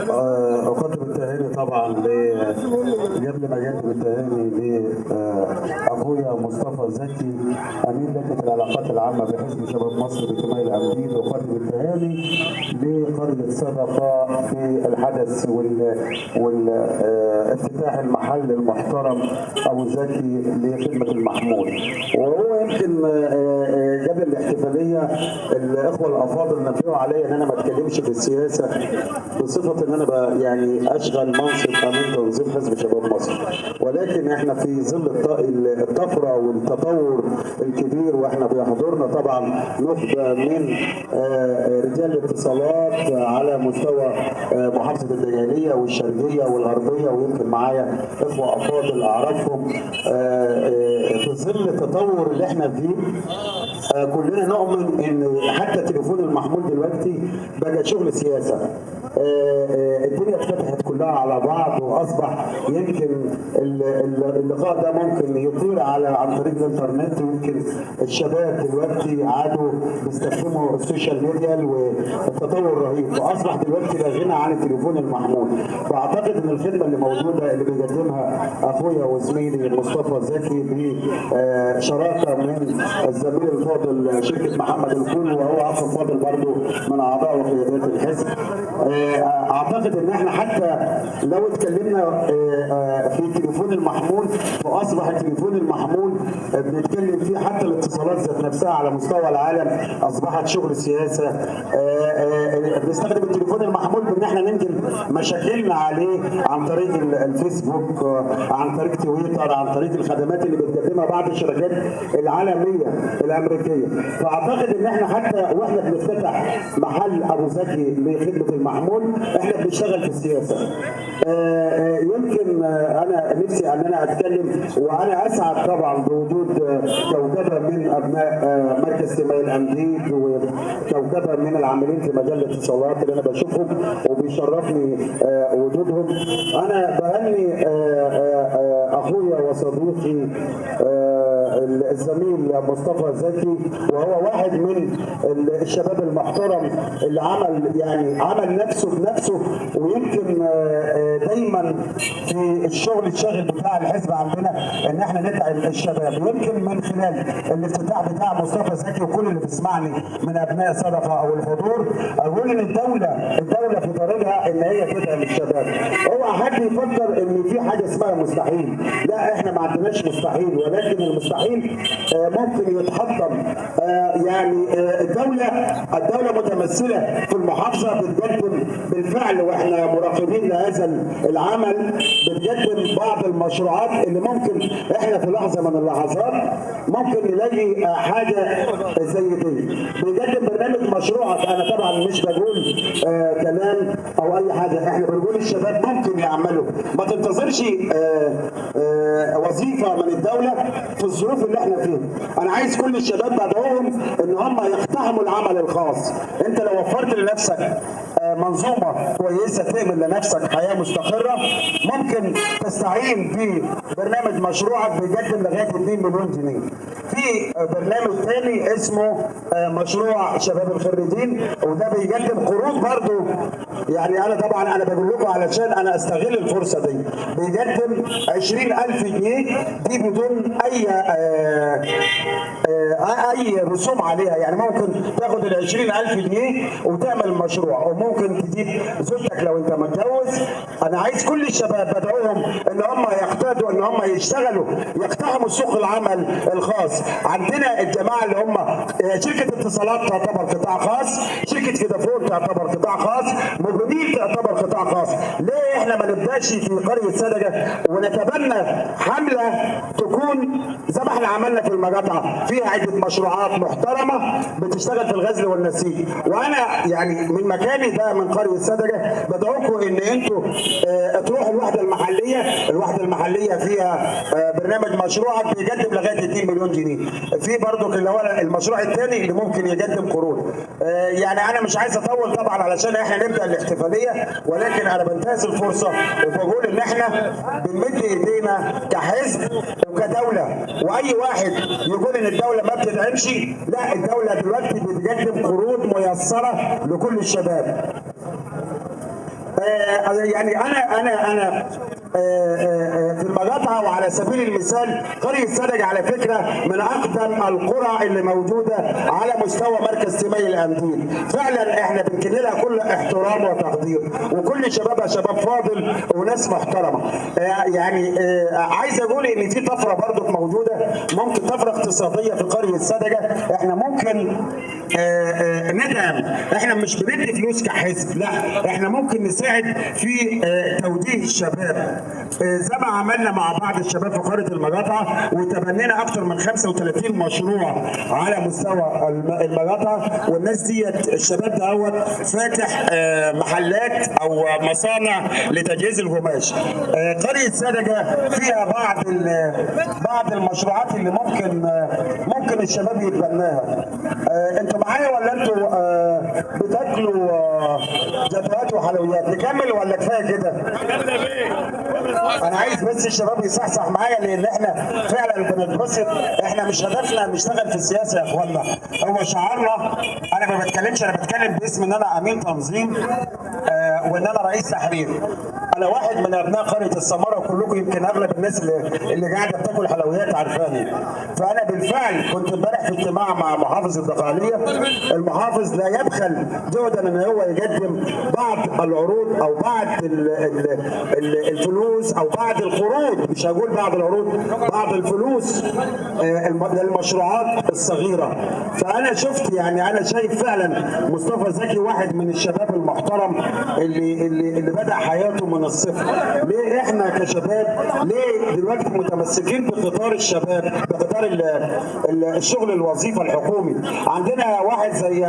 وأقدم التهاني طبعا قبل ما أقدم التهاني لأخويا مصطفى زكي أمين لجنة العلاقات العامة بحزب شباب مصر بكمال الأمديد، وأقدم التهاني لقرية صدقة في الحدث وافتتاح المحل المحترم أبو زكي لخدمة المحمول. وهو يمكن قبل الاحتفالية الإخوة الأفاضل نبهوا عليا إن أنا ما أتكلمش في السياسة بصفة إن أنا يعني أشغل منصب أمين تنظيم حزب شباب مصر، ولكن إحنا في ظل الطفرة والتطور الكبير، وإحنا بيحضرنا طبعا نخبة من رجال الاتصالات على مستوى محافظة الدجالية والشرقية والغربية، ويمكن معايا إخوة أفاضل أعرفهم. في ظل التطور اللي إحنا فيه كلنا نؤمن إن حتى التليفون المحمول دلوقتي بقى شغل سياسة. الدنيا اتفتحت كلها على بعض، واصبح يمكن اللقاء ده ممكن يطير على عن طريق الانترنت، ويمكن الشباب دلوقتي عادوا بيستخدموا ال social media والتطور رهيب، فاصبح دلوقتي لا غنى عن التليفون المحمول. فاعتقد ان الخدمة اللي موجودة اللي بيقدمها اخويا وزميلي مصطفى زكي بشراكه من الزميل الفاضل شركة محمد الكول، وهو اخ فاضل برضه من اعضاء وقيادات الحزب. اعتقد ان احنا حتى لو اتكلمنا في التليفون المحمول، فاصبح التليفون المحمول بنتكلم فيه حتى الاتصالات ذات نفسها على مستوى العالم اصبحت شغل سياسة. بنستخدم التليفون المحمول بان احنا ننقل مشاكلنا عليه عن طريق الفيسبوك، عن طريق تويتر، عن طريق الخدمات اللي بتقدمها بعض الشركات العالمية الامريكية. فاعتقد ان احنا حتى واحنا بنفتتح محل ابو زكي لخدمة المحمول احنا بنشتغل في السياسة. يمكن انا نفسي ان انا اتكلم، وانا اسعد طبعا بوجود كوكبه من ابناء مركز تيماء الامديد، وكوكبه من العاملين في مجال الاتصالات اللي انا بشوفهم وبيشرفني وجودهم. انا بهني اخويا وصديقي الزميل مصطفى زكي، وهو واحد من الشباب المحترم اللي عمل يعني عمل نفسه بنفسه، ويمكن دايما في الشغل الشاغل بتاع الحزب عندنا ان احنا ندعم الشباب. يمكن من خلال الافتتاح بتاع مصطفى زكي وكل اللي بيسمعني من ابناء صدقه او الحضور، اقول ان الدولة في طريقها ان هي تدعم الشباب. اوعى حد يفكر ان في حاجة اسمها مستحيل، لا احنا ما عندناش مستحيل، ولكن المستحيل ممكن يتحطم. يعني الدولة متمثلة في المحافظة بتقدم بالفعل، واحنا مراقبين لهذا العمل، بتقدم بعض المشروعات اللي ممكن احنا في لحظة من اللحظات ممكن نلاقي حاجة زي دي. بيقدم برنامج مشروعك، انا طبعا مش بقول كلام او اي حاجة، احنا بنقول الشباب ممكن يعملوا. ما تنتظرش وظيفة من الدولة في الظروف اللي احنا فيها. انا عايز كل الشباب بدعوهم ان هم يقتحموا العمل الخاص. انت لو وفرت لنفسك منظومة كويسة تأمن لنفسك حياة مستقره، ممكن تستعين ببرنامج مشروعك بيقدم لغاية 2 مليون جنيه. في برنامج تاني اسمه مشروع شباب الخريجين، وده بيقدم قروض برضو. يعني انا طبعا انا بقول لكم علشان انا استغل الفرصة دي، بيقدم 20,000 جنيه دي بدون اي اي رسوم عليها. يعني ممكن تاخد ال 20,000 جنيه وتعمل مشروع، وممكن تجيب زوجتك لو انت متجوز. انا عايز كل الشباب بدعوهم ان هم يقتادوا، ان هم يشتغلوا، يقتحموا سوق العمل الخاص. عندنا الجماعة اللي هم شركة اتصالات تعتبر قطاع خاص، شركة فودافون تعتبر قطاع خاص، موبينيل تعتبر قطاع خاص. ليه احنا ما نبداش في قرية صدقه ونتبنى حمله تكون زي ما احنا عملنا في المقاطعة، فيها عده مشروعات محترمه بتشتغل في الغزل والنسيج. وانا يعني من مكاني ده من قرية صدقه بدعوكم ان انتوا تروحوا الوحدة المحلية. الوحدة المحلية فيها برنامج مشروعك بيقدم لغاية 2 مليون جنيه. في برضو اللي هو المشروع الثاني اللي ممكن يقدم قروض. يعني انا مش عايز اطول طبعا علشان احنا نبدا الاحتفالية، ولكن انا بنتهز الفرصة وبقول ان احنا بنمد ايدينا كحزب وكدوله، واي واحد يقول ان الدولة ما بتدعمش، لا الدولة دلوقتي بتقدم قروض ميسرة لكل الشباب. يعني انا في المقاطعة، وعلى سبيل المثال قرية سدج على فكرة من اقدم القرى اللي موجودة على مستوى مركز تيماي القنديل. فعلا احنا بنكن لها كل احترام وتقدير، وكل شبابها شباب فاضل وناس محترمه. يعني عايز اقول ان في طفرة برضو موجودة، ممكن طفرة اقتصادية في قرية سدجه. احنا ممكن ندعم، احنا مش بندي فلوس كحزب، لا احنا ممكن نساعد في توجيه الشباب، زي ما عملنا مع بعض الشباب في قرية المقاطعة، وتبنينا اكثر من 35 مشروع على مستوى المقاطعة. والناس ديت الشباب دوت فاتح محلات او مصانع لتجهيز القماش. قرية سدجه فيها بعض المشروعات اللي ممكن الشباب يتبناها. انتوا معايا ولا انتوا بتاكلوا جاتوهات وحلويات؟ نكمل ولا كفاية كده؟ انا عايز بس الشباب يصحصح معايا، لان احنا فعلا بنتبسط. احنا مش هدفنا نشتغل في السياسة يا اخوانا، هو شعارنا. انا ما بتكلمش، انا بتكلم باسم ان انا امين تنظيم وان انا رئيس تحرير. انا واحد من ابناء قرية السماره، وكلكم يمكن اغلب الناس اللي قاعدة بتاكل حلويات عارفاني. فانا بالفعل كنت امبارح في اجتماع مع محافظ الدقهليه. المحافظ لا يبخل جهدا ان هو يقدم بعض العروض او بعض الفلوس او بعض القروض، مش هقول بعض العروض، بعض الفلوس للمشروعات الصغيرة. فانا شفت، يعني انا شايف فعلا مصطفى زكي واحد من الشباب المحترم اللي بدا حياته من الصفر. ليه احنا كشباب ليه دلوقتي متمسكين بقطار الشباب، بقطار الشغل الوظيفة الحكومي؟ عندنا واحد زي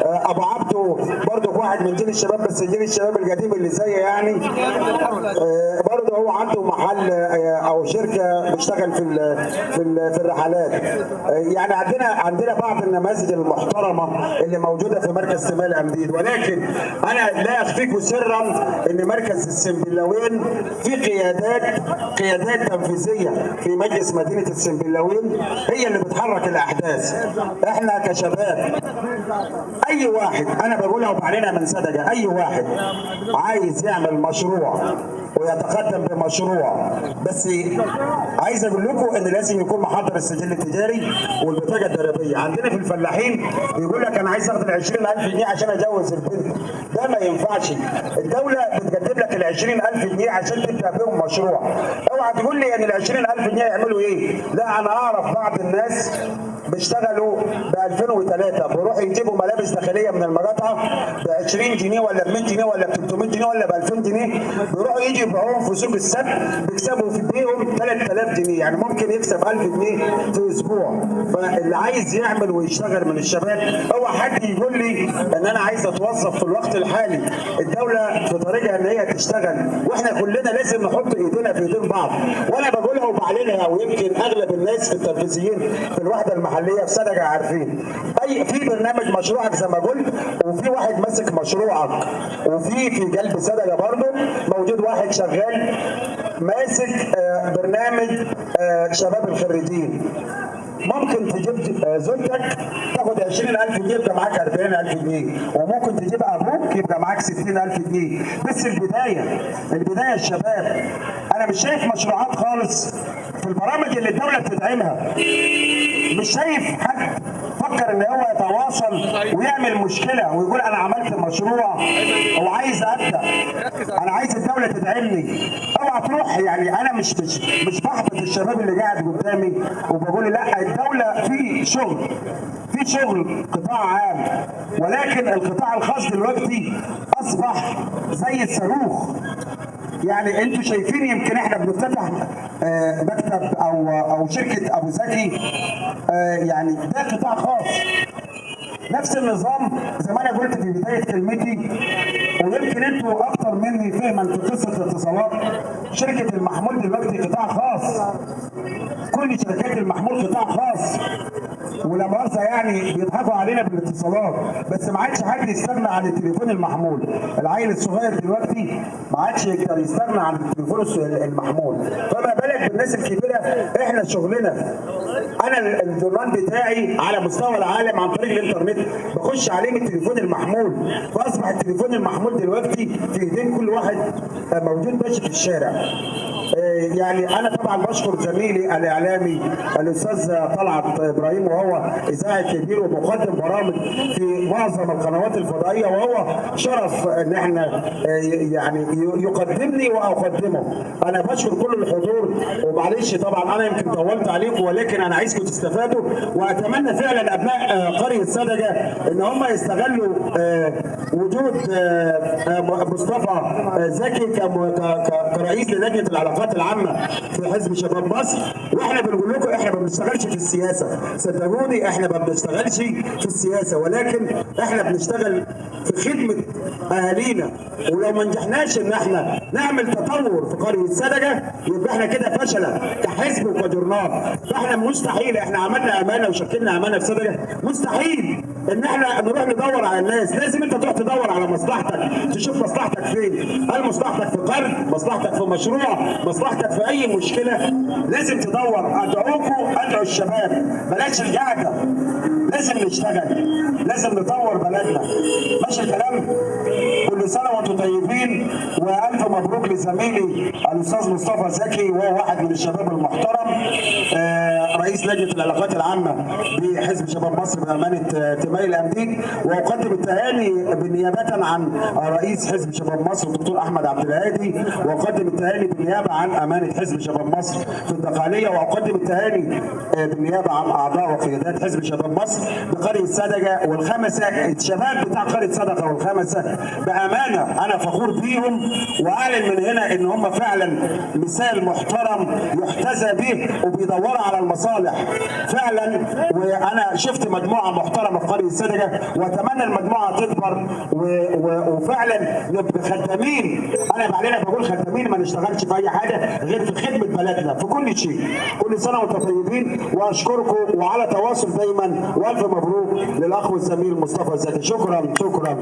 ابو عبده برضه واحد من جيل الشباب، بس جيل الشباب القديم اللي زي يعني برضه هو عنده محل او شركة بيشتغل في الرحلات. يعني عندنا بعض النماذج المحترمة اللي موجودة في مركز تيماي القنديل. ولكن انا لا اخفيكم سرا ان مركز السنبلاوين في قيادات تنفيذية في مجلس مدينة السنبلاوين هي اللي بتحرك الاحداث. احنا كشباب، اي واحد، انا بقولها وبعلنها من سدجه، اي واحد عايز يعمل مشروع ويتقدم بمشروع، بس عايز اقول لكم ان لازم يكون محضر السجل التجاري والبطاقه الضريبية. عندنا في الفلاحين يقول لك انا عايز اخد ال 20000 جنيه عشان اجوز البنت، ده ما ينفعش. الدولة بتقدم لك ال 20000 جنيه عشان تبدا بيهم مشروع. اوعى تقول لي ان ال 20000 جنيه يعملوا ايه؟ لا، انا اعرف بعض الناس بيشتغلوا ب 2003 بيروحوا يجيبوا ملابس داخلية من المقاطعة ب 20 جنيه ولا ب 100 جنيه ولا ب 300 جنيه ولا ب 2000 جنيه، بيروحوا يجي يبيعوهم في سوق السبت بيكسبوا في بيهم 3000 جنيه، يعني ممكن يكسب 1000 جنيه في اسبوع. فاللي عايز يعمل ويشتغل من الشباب، اوعى حد يقول لي ان انا عايز اتوظف في الوقت الحالي. الدولة في طريقها ان هي تشتغل، واحنا كلنا لازم نحط ايدينا في ايدين بعض. وانا بقولها وبعلنها، ويمكن اغلب الناس في التنفيذيين في الوحدة المحلية في سدجه عارفين، اي في برنامج مشروعك زي ما قلت، وفي واحد ماسك مشروعك، وفي قلب سدجه برضه موجود واحد شغال ماسك برنامج شباب الخريجين. ممكن تجيب زوجتك تاخد 20000 جنيه يبقى معاك 40000 جنيه، وممكن تجيب ابوك يبقى معاك 60000 جنيه. بس البداية الشباب، انا مش شايف مشروعات خالص في البرامج اللي الدولة بتدعمها. مش شايف حد فكر ان هو يتواصل ويعمل مشكلة ويقول انا عملت مشروع او عايز ابدا، انا عايز الدولة تدعمني. اوعى تروح، يعني انا مش بحبط الشباب اللي قاعد قدامي وبقول لا، الدولة في شغل، في شغل قطاع عام، ولكن القطاع الخاص دلوقتي اصبح زي الصاروخ. يعني انتوا شايفين، يمكن احنا بنفتتح مكتب او شركة ابو زكي، يعني ده قطاع خاص. نفس النظام زي ما انا قلت في بداية كلمتي، ويمكن انتوا اكتر مني فهما في قصة الاتصالات. شركة المحمول دلوقتي قطاع خاص، كل شركات المحمول قطاع خاص، ولا مؤاخذة يعني بيضحكوا علينا بالاتصالات، بس ما عادش حد يستغنى عن التليفون المحمول. العيل الصغير دلوقتي ما عادش يقدر يستغنى عن التليفون المحمول، فما بالك بالناس الكبيرة. احنا شغلنا انا الجورنال بتاعي على مستوى العالم عن طريق الانترنت، بخش عليه من التليفون المحمول. فاصبح التليفون المحمول دلوقتي في ايدين كل واحد موجود ماشي في الشارع. يعني انا طبعا بشكر زميلي الاعلامي الاستاذ طلعت ابراهيم، وهو اذاعي كبير ومقدم برامج في معظم القنوات الفضائية، وهو شرف ان احنا يعني يقدمني واقدمه. انا بشكر كل الحضور، ومعلش طبعا انا يمكن طولت عليكم، ولكن انا عايزكم تستفادوا، واتمنى فعلا ابناء قرية صدقه ان هم يستغلوا وجود مصطفى زكي كرئيس للجنة العلاقات العامة في حزب شباب مصر. واحنا بنقول لكم احنا ما بنشتغلش في السياسة، صدقوني احنا ما بنشتغلش في السياسة، ولكن احنا بنشتغل في خدمة اهالينا. ولو ما نجحناش ان احنا نعمل تطور في قرية صدقه يبقى احنا كده فشله كحزب وكجورنال. فاحنا مستحيل، احنا عملنا امانه وشكلنا امانه في صدقه، مستحيل ان احنا نروح ندور على الناس. لازم انت تروح تدور على مصلحتك، تشوف مصلحتك فين، هل مصلحتك في قرض، مصلحتك في مشروع، مصلحتك في اي مشكلة، لازم تدور. ادعوكم، ادعو الشباب، بلاش القعدة، لازم نشتغل، لازم نطور بلدنا. ماشي الكلام؟ كل سنة وانتم طيبين، والف مبروك لزميلي الاستاذ مصطفى زكي، وهو واحد من الشباب المحترم، رئيس لجنة العلاقات العامة بحزب شباب مصر بامانه تميل الامديد. واقدم التهاني بالنيابة عن رئيس حزب شباب مصر الدكتور احمد عبد الهادي، واقدم التهاني بالنيابة عن امانه حزب شباب مصر في الدقهليه، واقدم التهاني بالنيابة عن اعضاء وقيادات حزب شباب مصر بقرية صدقه والخمسة، الشباب بتاع قرية صدقه والخمسة بامانه انا فخور بيهم، واعلن من هنا ان هم فعلا مثال محترم يحتذى به وبيدوروا على المصالح فعلا. وانا شفت مجموعة محترمه في قرية صدقه، واتمنى المجموعة تكبر وفعلا نبقى خدامين. انا بعلنا بقول خدامين، ما نشتغلش في اي حاجة غير في خدمة بلدنا في كل شيء. كل سنة وانتم طيبين، واشكركم وعلى تواصل دايما، والف مبروك للاخ والزميل مصطفى زكي. شكرا شكرا.